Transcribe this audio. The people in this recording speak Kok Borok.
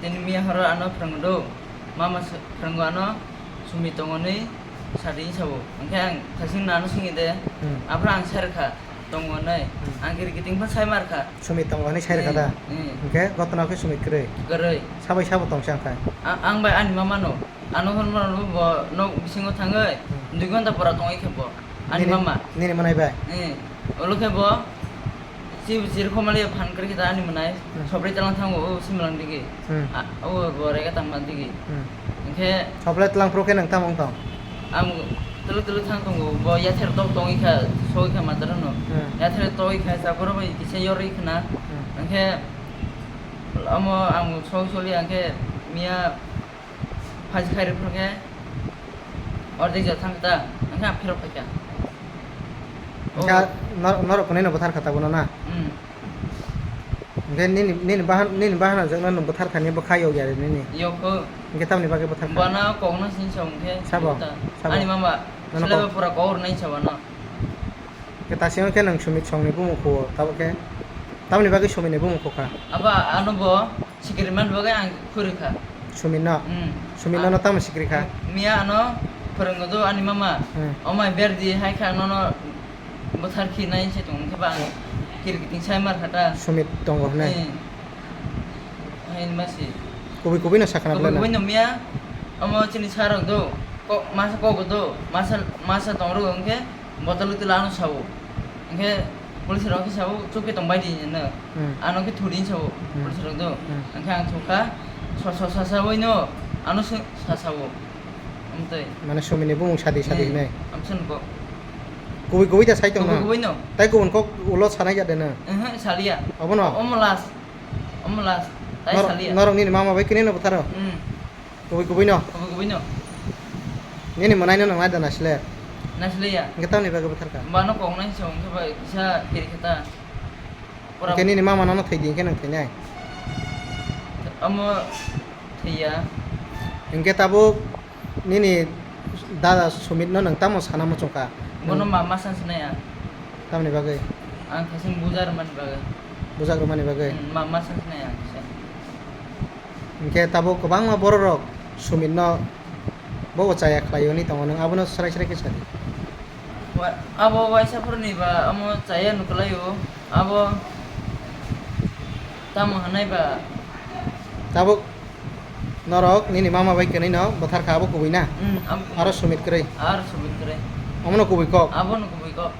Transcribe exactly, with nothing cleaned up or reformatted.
Tini miya horo ano phwrwngdo, mama se-, phwrwngo ano Sumit tongo hinwi sadi hinwi sabo. Hwnkhe ang thasing no ano swngwi de, Hmm. aphuru ang sai rwkha tongo hinwi. Hmm. Ang kiri kiting phano sai ma rwkha. Sumit tongo hinwi sai rwkha da? Hmm, hmm. Hwnkhe gotna khe Sumit kwrwi? Kwrwi. Sabai sabo tong se ang kha? A-, ang bai ani mama no. Ano hwnmano bo nok bisingo thangwi Hmm. dui ghonta pora tongwi khe bo. Ani Nini, mama. Nini mwnai bai? Eh. Olo khe bo. Chibu chiri khomali phan kwrwi khe ta ani mwnai. Hmm. Sobri talang thango o Simlang digi. Hmm. A, o bo rega tangma digi. Hmm. Hwnkhe Sobri talang phuru khe nang tamo wng tong? Ang tulu tulu thang tongo. Bo yather tok tongwi kha, sogwi kha matarano. Hmm. Yather togwi kha, chaporo bai kisa yorwi khna. Hmm. Hwnkhe omo ang sogwi soli hwnkhe miya Phaji khairok phano khe ordek jora thang kha ta, hwnkhe ang phirok phai kha. Hwnkhe Oh. nor-, norok kwnwi no bwthar kha ta bono na? Hmm. Hwnkhe nini, nini bahan, nini bahan jwk no nwng bwthar kha ni bwkha yok ya re nini? Yok kho. Hwnkhe tamni bagwi bwthar kha? Bana kok no sini sa hwnkhe Sabo? ta. Sabo? Ani mama Nono seleba kok? Pura kok rwnai sa bana. Khe ta simi khe nwng Sumit songni bumung khuo, tabuk khe tamoni bagwi Sumit ni bumung khukha? Abo ano bo sikiri man bagwi ang khuri kha. Sumit no? Hmm. Sumit no, ah, no tamo sikiri kha? Miya ano phwrwngdo ani mama. Hmm. Omai berdi hai kha nono bwthar khi nai se tong khe ba ang kiri kiting sai mar kha ta. Sumit tongo hwnwi? Hmm. Hai masi. Kubui kubui no sakha na Kubui belai na? Kubui no miya omo chini sarok do. Ko masa kok do. Masa, masa tong ro hwnkhe. Bottle tila ano sao. Hwnkhe police rok khe sao, "Chukhe tong bai di," hino. Hmm. Ano khe thudi sao, hmm, police rok do. Hmm. Hwnkhe ang thukha, so, so, sa, sa, oi no, ano se, sa, sao. Amtwi. Mane Sumit ni bumung sadi, sadi, hmm, hinai. Amsano kok. Kubui, kubui da sai tong no? Kubui, kubui no. Tai kubun kok ulo sanai ya de no? Ehe, salia. Obo no? Omo last. Omo last. Tai salia. Norok nini mama bai kini no bwtharo? Hmm. Kubui kubui no? Kubui kubui no. Nini mwnai no nang nai da naisle? Naisle ya. Hwnkhe tamni bagwi bwthar kha? Bano kok nai se hwnkhe bai kisa kiri khe ta. Pura. Hwnkhe nini mama no thwi di hwnkhe nang thwi nai? Omo thwi ya. Hwnkhe tabuk nini dada Sumit no nang tamo sana muchung kha? Bono ma, ma san sinai ya. Tamni bagwi? Ang thasing bujar mani bagwi. Bujak rwmani bagwi? Hmm, ma, ma san sinai ya kisa. Hwnkhe tabuk kwbangma bororok Sumitno bo bo chaya khlaio hwnwi tongo, nwng abono srai srai khe sadi. Wa-, abo waisa phuruni ba omo chaya nuklaio, abo tamo hwnai ba. Tabuk norok nini mama bai kwnwino bwthar kha, abo kubui na? Hmm, abo kubui. Aro Sumit kwrwi? Aro Sumit kwrwi. Omono kubui kok? Abono kubui kok.